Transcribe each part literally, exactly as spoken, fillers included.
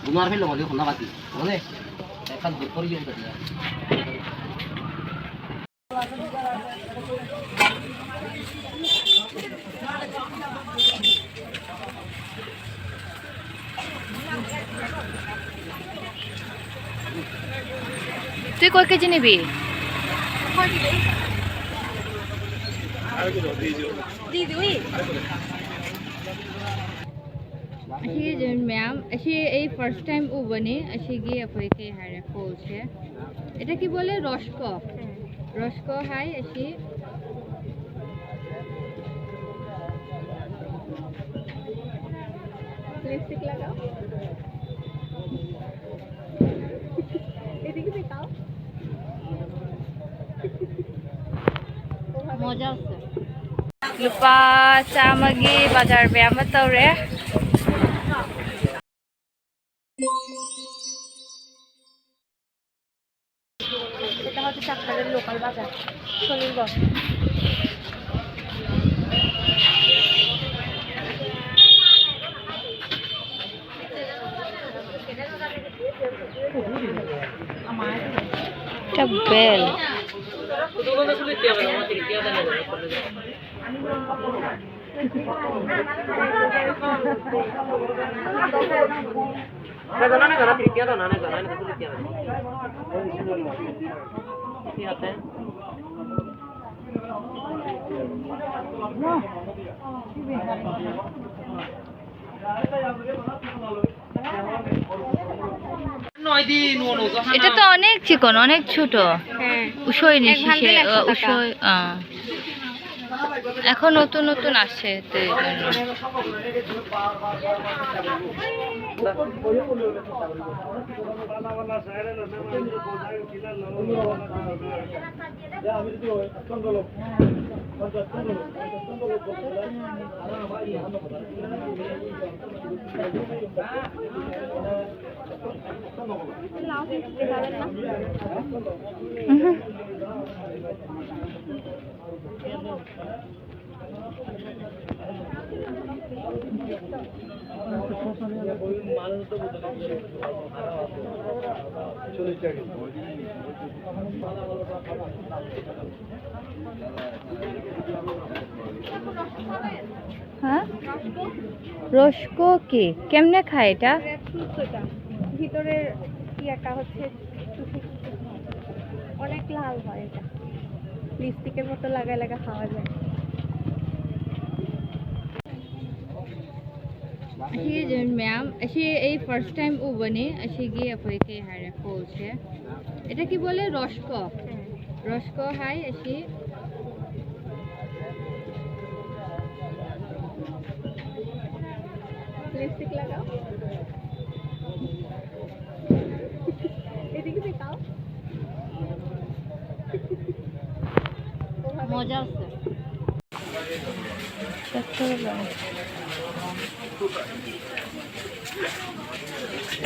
Bunuar felo mode honna badi, mane? Ekkan duk pori giyong tadi. তুই কয় KG নিবি? Así que yo, ma'am, así es first time ubani, así que fue que hare cool. এটা কি বলে? রসকো। রসকো, high, আসি। Lipstick লাগাও। এদিকে তাকাও। মজা আছে। ꯂꯨꯄꯥ ꯆꯥꯝꯃꯒꯤ ꯕꯖꯥꯔ ꯃꯌꯥꯝ ꯑꯃ ꯇꯧꯔꯦ꯫ এটা হচ্ছে চাকদারের লোকাল বাজার, শনির বাজার। একটা বেল। এটা তো অনেক চিকন, অনেক ছোট। হ্যাঁ। উসই এক নিশি ভালতে সে, একশো ও, টাকা। উসই, আহ। এখন নতুন নতুন আসছে, তো এই জন্য। হ্যাঁ, রসকো কি, কেমনে খায় এটা? ভিতরের ইয়াটা হচ্ছে অনেক লাল হয় এটা। লিপস্টিকের মতো লাগায় লাগা খাওয়া যায়। Así es, ma'am. Así es, first time ubani. Así que fue que haré coche. এটা কি বলে? রসকো। রসকো হাই, así. লিপস্টিক লাগাও। এদিকে তাকাও। মজা আছে।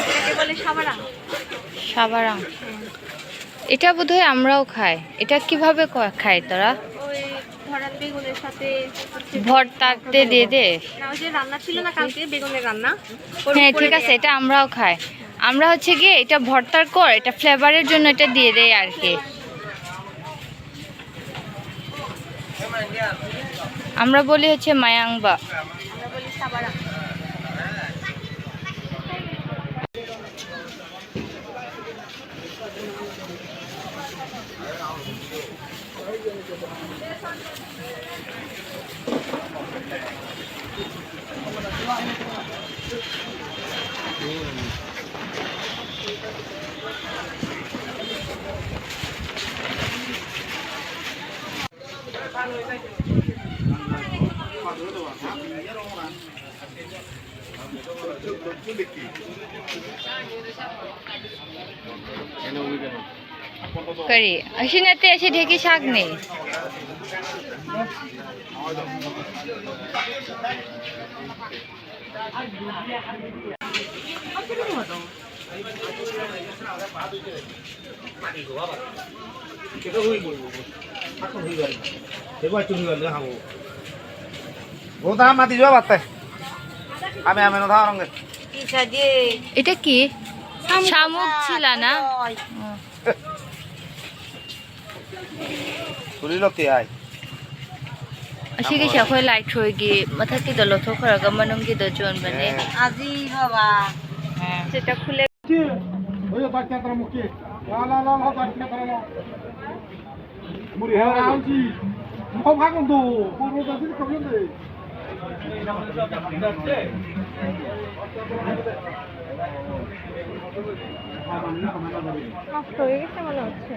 এটাকে বলে সাবারাং। সাবারাং। এটা বোধহয় আমরাও খাই। এটা কিভাবে ক- খাই তোরা? ওই ধরান বেগুনের সাথে হচ্ছে ভর্তাতে দিয়ে দে। না, ওই যে রান্না ছিল না কালকে, বেগুনের রান্না, ওর হ্যাঁ, উপরে ঠিক আছে, এটা আমরাও খাই। আমরা হচ্ছে গিয়ে এটা ভর্তার কর, এটা ফ্লেভারের জন্য এটা দিয়ে দেয় আর কি। আমরা বলি হচ্ছে মায়াংবা। আমরা বলি সাবারাং। Kari, así no te así de que sagni. গোদা মাতি যোৱা বাটে। আমি আমি না ধারঙ্গে। এটা কি? শামুক ছিল না? ও। ꯑꯁꯤꯒꯤꯁꯦ ꯑꯩꯈꯣꯏ ꯂꯥꯏꯊ꯭ꯔꯣꯏꯒꯤ ꯃꯊꯛꯀꯤꯗꯣ ꯂꯧꯊꯣꯛꯈ꯭ꯔꯒ ꯃꯅꯨꯡꯒꯤꯗꯣ ꯌꯣꯟꯕꯅꯦ꯫ ꯑꯖꯤ ꯕꯕꯥ꯫ ꯁꯤꯗ ꯈꯨꯂꯦꯞ꯫ নষ্ট হয়ে গেছে মনে হচ্ছে।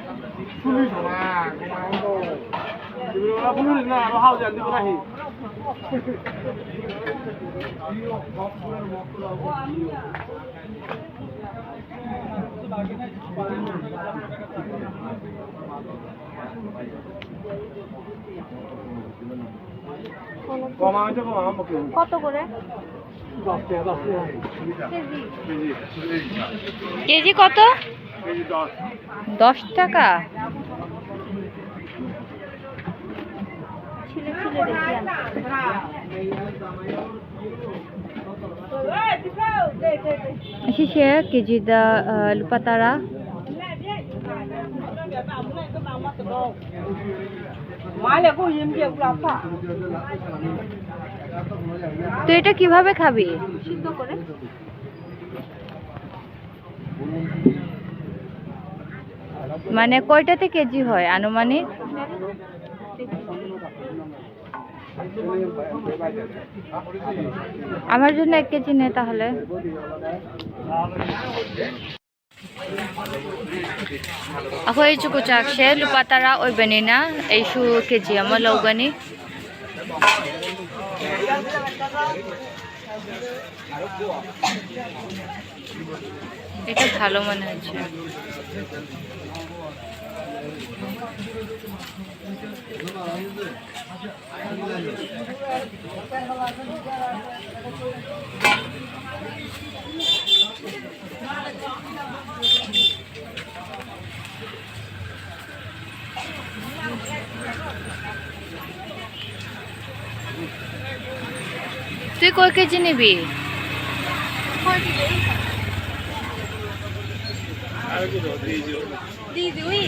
কত করে? কেজি কত? দশ টাকা। ꯁꯤꯁꯦ ꯀꯦꯖꯤꯗ, ꯑ, ꯂꯨꯄꯥ ꯇꯔꯥ꯫ তো এটা কিভাবে খাবি? সিদ্ধ করে। মানে কয়টাতে কেজি হয় আনুমানিক? আমার জন্য এক কেজি নে তাহলে। ꯑꯩꯈꯣꯏ ꯆꯨꯀꯨꯆꯥꯛꯁꯦ ꯂꯨꯄꯥ ꯇꯔꯥ ꯑꯣꯏꯕꯅꯤꯅ ꯑꯩꯁꯨ ꯀꯦꯖꯤ ꯑꯃ ꯂꯧꯒꯅꯤ꯫ এটা ভালো মনে হচ্ছে। তুই কয় কেজি নিবি? দিদি, ওই।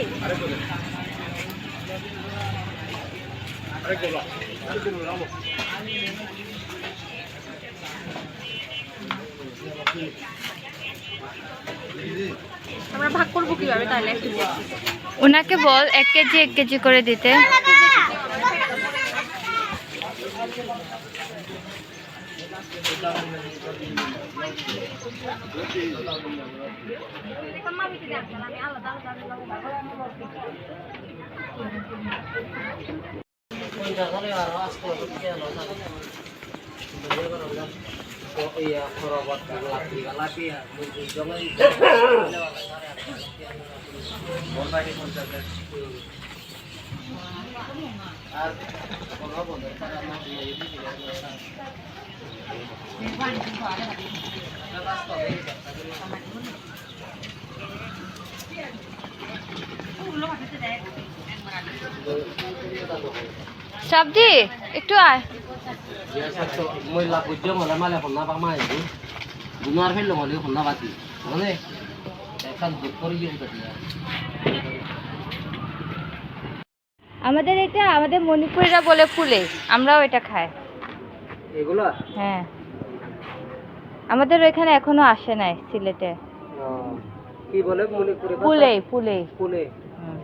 আমরা ভাগ করবো কিভাবে তাহলে? ওনাকে বল এক কেজি এক কেজি করে দিতে। সাবদি, একটু আয়। Moi la bujjo mole male honna ba mai bu. Gunar fel mole honna ba di. Mane? Ekkan duk kori yo ta. আমাদের এটা, আমাদের মণিপুরিরা বলে পুলে, আমরাও এটা খাই। এগুলা? হ্যাঁ, আমাদের এখানে এখনো আসে নাই সিলেটে। ও, কি বলে মণিপুরি ভাষায়? পুলেই, পুলেই। পুলেই। হুম।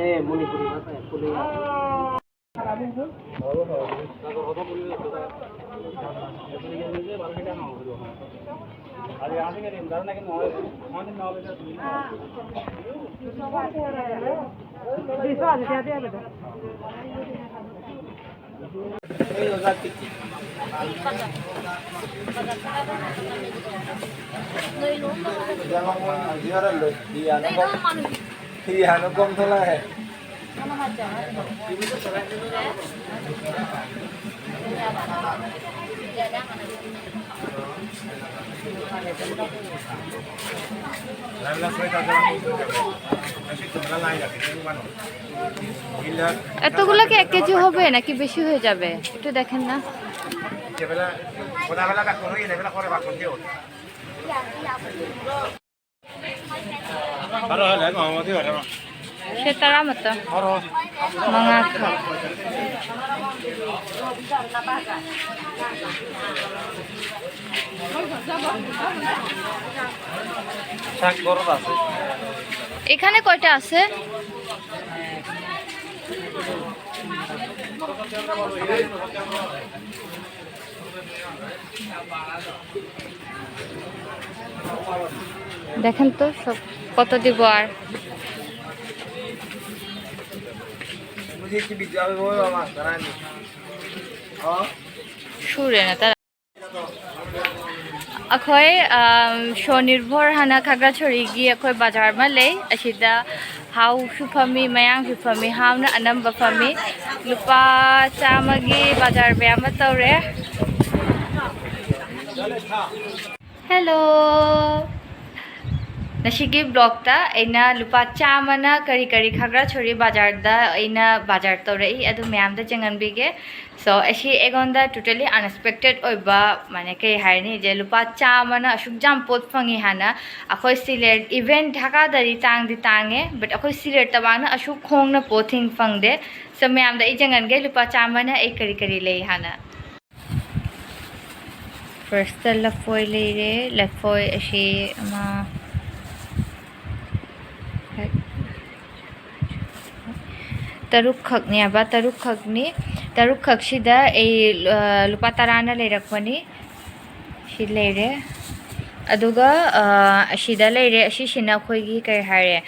এ, মণিপুরি ভাষায় পুলেই। Iya, anu kok tuh lah. এতগুলো কি এক কেজি হবে নাকি বেশি হয়ে যাবে? একটু দেখেন না। ꯁꯦ ꯇꯔꯥꯃꯇ꯫ ꯃꯉꯥ ꯈꯛ꯫ এখানে কয়টা আছে? দেখেন তো সব কত দিব আর। ꯁꯨꯔꯦꯅ ꯇꯔꯥ꯫ ꯑꯩꯈꯣꯏ, ꯑꯝ, ꯁ꯭ꯋꯅꯤꯔꯚꯣꯔ ꯍꯥꯏꯅ ꯈꯥꯒ꯭ꯔꯥ ꯁꯣꯔꯤꯒꯤ ꯑꯩꯈꯣꯏ ꯕꯖꯥꯔ ꯑꯃ ꯂꯩ꯫ ꯑꯁꯤꯗ ꯍꯥꯎꯁꯨ ꯐꯝꯃꯤ, ꯃꯌꯥꯡꯁꯨ ꯐꯝꯃꯤ, ꯍꯥꯎꯅ ꯑꯅꯝꯕ ꯐꯝꯃꯤ꯫ ꯂꯨꯄꯥ ꯆꯥꯝꯃꯒꯤ ꯕꯖꯥꯔ ꯃꯌꯥꯝ ꯑꯃ ꯇꯧꯔꯦ꯫ ꯍꯦꯜꯂꯣ! ꯉꯁꯤꯒꯤ ꯕ꯭ꯂꯣꯛꯇ ꯑꯩꯅ ꯂꯨꯄꯥ ꯆꯥꯝꯃꯅ ꯀꯔꯤ ꯀꯔꯤ ꯈꯥꯒ꯭ꯔꯥ ꯁꯣꯔꯤ ꯕꯖꯥꯔꯗ ꯑꯩꯅ ꯕꯖꯥꯔ ꯇꯧꯔꯛꯏ, ꯑꯗꯨ ꯃꯌꯥꯝꯗ ꯆꯦꯡꯍꯟꯕꯤꯒꯦ꯫ ꯁꯣ, ꯑꯁꯤ ꯑꯩꯉꯣꯟꯗ totally unexpected ꯑꯣꯏꯕ, ꯃꯥꯅꯦ, ꯀꯩ ꯍꯥꯏꯅꯤ, ꯖꯦ, ꯂꯨꯄꯥ ꯆꯥꯝꯃꯅ ꯑꯁꯨꯛ ꯌꯥꯝ ꯄꯣꯠ ꯐꯪꯉꯤ ꯍꯥꯏꯅ꯫ ꯑꯩꯈꯣꯏ ꯁꯤ ꯂꯩꯔ-, even ꯙꯥꯀꯥꯗꯗꯤ ꯇꯥꯡꯗꯤ ꯇꯥꯡꯉꯦ, but ꯑꯩꯈꯣꯏ ꯁꯤ ꯂꯩꯔ ꯇꯕꯥꯡꯅ ꯑꯁꯨꯛ ꯍꯣꯡꯅ ꯄꯣꯠ ꯊꯤꯡ ꯐꯪꯗꯦ꯫ ꯁꯣ, ꯃꯌꯥꯝꯗ ꯑꯩ ꯆꯦꯡꯍꯟꯒꯦ ꯂꯨꯄꯥ ꯆꯥꯝꯃꯅ ꯑꯩ ꯀꯔꯤ ꯀꯔꯤ ꯂꯩ ꯍꯥꯟꯅ꯫ ꯐꯥꯔꯁꯇ ꯂꯐꯣꯏ ꯂꯩꯔꯦ꯫ ꯂꯐꯣꯏ ꯑꯁꯤ ꯑꯃ ꯇꯔꯨꯛꯈꯛꯅꯦꯕ, ꯇꯔꯨꯛꯈꯛꯅꯤ꯫ ꯇꯔꯨꯛꯈꯛꯁꯤꯗ ꯑꯩ, ꯑ, ꯂꯨꯄꯥ ꯇꯔꯥꯅ ꯂꯩꯔꯛꯄꯅꯤ꯫ ꯁꯤ ꯂꯩꯔꯦ꯫ ꯑꯗꯨꯒ, ꯑ, ꯑꯁꯤꯗ ꯂꯩꯔꯦ꯫ ꯑꯁꯤꯁꯤꯅ ꯑꯩꯈꯣꯏꯒꯤ ꯀꯩ ꯍꯥꯏꯔꯦ,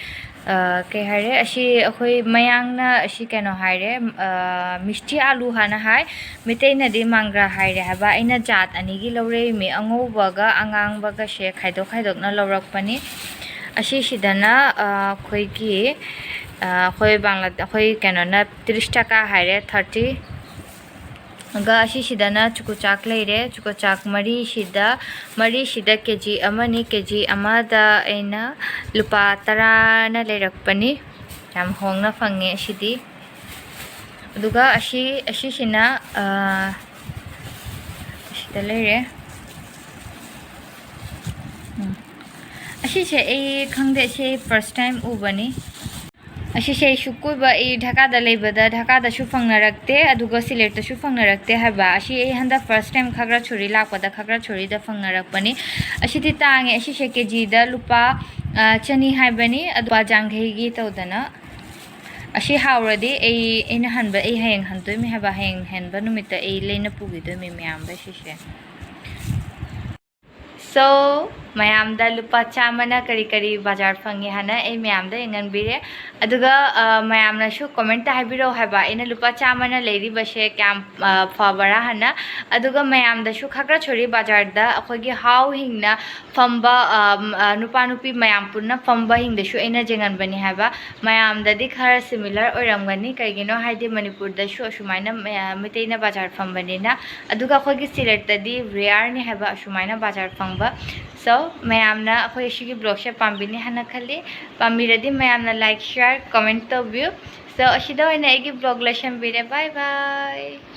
ꯑ, ꯀꯩ ꯍꯥꯏꯔꯦ, ꯑꯁꯤ ꯑꯩꯈꯣꯏ ꯃꯌꯥꯡꯅ ꯑꯁꯤ ꯀꯩꯅꯣ ꯍꯥꯏꯔꯦ, ꯑ, ꯃꯤꯁꯇꯤ ꯑꯥꯂꯨ ꯍꯥꯏꯅ ꯍꯥꯏ, ꯃꯤꯇꯩꯅꯗꯤ ꯃꯪꯒ꯭ꯔꯥ ꯍꯥꯏꯔꯦ ꯍꯥꯏꯕ꯫ ꯑꯩꯅ ꯖꯥꯠ ꯑꯅꯤꯒꯤ ꯂꯧꯔꯛꯏꯃꯤ, ꯑꯉꯧꯕꯒ ꯑꯉꯥꯡꯕꯒꯁꯦ ꯈꯥꯏꯗꯣꯛ ꯈꯥꯏꯗꯣꯛꯅ ꯂꯧꯔꯛꯄꯅꯤ꯫ ꯑꯁꯤꯁꯤꯗꯅ, ꯑ, ꯑꯩꯈꯣꯏꯒꯤ, ꯑ, ꯑꯩꯈꯣꯏ ꯕꯪꯒ꯭ꯂꯥ-, ꯑꯩꯈꯣꯏ ꯀꯩꯅꯣꯅ ꯇꯤꯔꯤꯁ ꯇꯀꯥ ꯍꯥꯏꯔꯦ, ꯊꯥꯔꯇꯤ꯫ ꯑꯗꯨꯒ ꯑꯁꯤꯁꯤꯗꯅ ꯆꯨꯀꯨꯆꯥꯛ ꯂꯩꯔꯦ꯫ ꯆꯨꯀꯨꯆꯥꯛ ꯃꯔꯤꯁꯤꯗ, ꯃꯔꯤꯁꯤꯗ ꯀꯦ ꯖꯤ ꯑꯃꯅꯤ꯫ ꯀꯦ ꯖꯤ ꯑꯃꯗ ꯑꯩꯅ ꯂꯨꯄꯥ ꯇꯔꯥꯅ ꯂꯩꯔꯛꯄꯅꯤ꯫ ꯌꯥꯝ ꯍꯣꯡꯅ ꯐꯪꯉꯦ ꯑꯁꯤꯗꯤ꯫ ꯑꯗꯨꯒ ꯑꯁꯤ, ꯑꯁꯤꯁꯤꯅ, ꯑ, ꯂꯩꯔꯦ꯫ ꯎꯝ꯫ ꯑꯁꯤꯁꯦ ꯑꯩ ꯈꯪꯗꯦ, ꯑꯁꯤ first time ꯎꯕꯅꯤ꯫ ꯑꯁꯤꯁꯦ ꯑꯩꯁꯨ ꯀꯨꯏꯕ, ꯑꯩ ꯙꯥꯀꯥꯗ ꯂꯩꯕꯗ ꯙꯥꯀꯥꯗꯁꯨ ꯐꯪꯅꯔꯛꯇꯦ, ꯑꯗꯨꯒ ꯁꯤꯂꯦꯠꯇꯁꯨ ꯐꯪꯅꯔꯛꯇꯦ ꯍꯥꯏꯕ꯫ ꯑꯁꯤ ꯑꯩ ꯍꯟꯗꯛ first time ꯈꯥꯒ꯭ꯔꯥ ꯁꯣꯔꯤ ꯂꯥꯛꯄꯗ ꯈꯥꯒ꯭ꯔꯥ ꯁꯣꯔꯤꯗ ꯐꯪꯅꯔꯛꯄꯅꯤ꯫ ꯑꯁꯤꯗꯤ ꯇꯥꯡꯉꯦ꯫ ꯑꯁꯤꯁꯦ ꯀꯦ ꯖꯤꯗ ꯂꯨꯄꯥ, ꯑ, ꯆꯅꯤ ꯍꯥꯏꯕꯅꯤ꯫ ꯑꯗꯨ ꯂꯨꯄꯥ ꯌꯥꯡꯈꯩꯒꯤ ꯇꯧꯗꯅ꯫ ꯑꯁꯤ ꯍꯥꯎꯔꯗꯤ ꯑꯩ, ꯑꯩꯅ ꯍꯟꯕ, ꯑꯩ ꯍꯌꯦꯡ ꯍꯟꯗꯣꯏꯃꯤ ꯍꯥꯏꯕ꯫ ꯍꯌꯦꯡ ꯍꯟꯕ ꯅꯨꯃꯤꯠꯇ ꯑꯩ ꯂꯩꯅ ꯄꯨꯈꯤꯗꯣꯏꯃꯤ ꯃꯌꯥꯝꯗ ꯁꯤꯁꯦ꯫ So, ꯃꯌꯥꯝꯗ ꯂꯨꯄꯥ ꯆꯥꯝꯃꯅ ꯀꯔꯤ ꯀꯔꯤ ꯕꯖꯥꯔ ꯐꯪꯉꯤ ꯍꯥꯏꯅ ꯑꯩ ꯃꯌꯥꯝꯗ ꯌꯦꯡꯍꯟꯕꯤꯔꯦ꯫ ꯑꯗꯨꯒ, ꯑ, ꯃꯌꯥꯝꯅꯁꯨ comment ꯍꯥꯏꯕꯤꯔꯛꯑꯣ ꯍꯥꯏꯕ, ꯑꯩꯅ ꯂꯨꯄꯥ ꯆꯥꯝꯃꯅ ꯂꯩꯔꯤꯕꯁꯦ ꯀꯌꯥꯝ, ꯑ, ꯐꯕ꯭ꯔꯥ ꯍꯥꯏꯅ꯫ ꯑꯗꯨꯒ ꯃꯌꯥꯝꯗꯁꯨ ꯈꯥꯒ꯭ꯔꯥ ꯁꯣꯔꯤ ꯕꯖꯥꯔꯗ ꯑꯩꯈꯣꯏꯒꯤ ꯍꯥꯎ ꯍꯤꯡꯅ ꯐꯝꯕ, ꯑ, ꯑ, ꯅꯨꯄꯥ ꯅꯨꯄꯤ ꯃꯌꯥꯝ ꯄꯨꯟꯅ ꯐꯝꯕ ꯍꯤꯡꯗꯁꯨ ꯑꯩꯅ ꯌꯦꯡꯍꯟꯕꯅꯤ ꯍꯥꯏꯕ꯫ ꯃꯌꯥꯝꯗꯗꯤ ꯈꯔ similar ꯑꯣꯏꯔꯝꯒꯅꯤ, ꯀꯩꯒꯤꯅꯣ ꯍꯥꯏꯗꯤ ꯃꯅꯤꯄꯨꯔꯗꯁꯨ ꯑꯁꯨꯃꯥꯏꯅ ꯃꯌꯥ-, ꯃꯩꯇꯩꯅ ꯕꯖꯥꯔ ꯐꯝꯕꯅꯤꯅ꯫ ꯑꯗꯨꯒ ꯑꯩꯈꯣꯏꯒꯤ ꯁꯤꯂꯦꯠꯇꯗꯤ rareꯅꯤ ꯍꯥꯏꯕ ꯑꯁꯨꯃꯥꯏꯅ ꯕꯖꯥꯔ ꯐꯪꯕ꯫ So, ꯃꯌꯥꯝꯅ ꯑꯩꯈꯣꯏ ꯁꯤꯒꯤ vlogꯁꯦ ꯄꯥꯝꯕꯤꯅꯤ ꯍꯥꯏꯅ ꯈꯜꯂꯤ꯫ ꯄꯥꯝꯕꯤꯔꯗꯤ ꯃꯌꯥꯝꯅ like, share, comment ꯇꯧꯕꯤꯌꯨ꯫ So, ꯑꯁꯤꯗ ꯑꯣꯏꯅ ꯑꯩꯒꯤ vlog ꯂꯣꯏꯁꯟꯕꯤꯔꯦ꯫ Bye bye꯫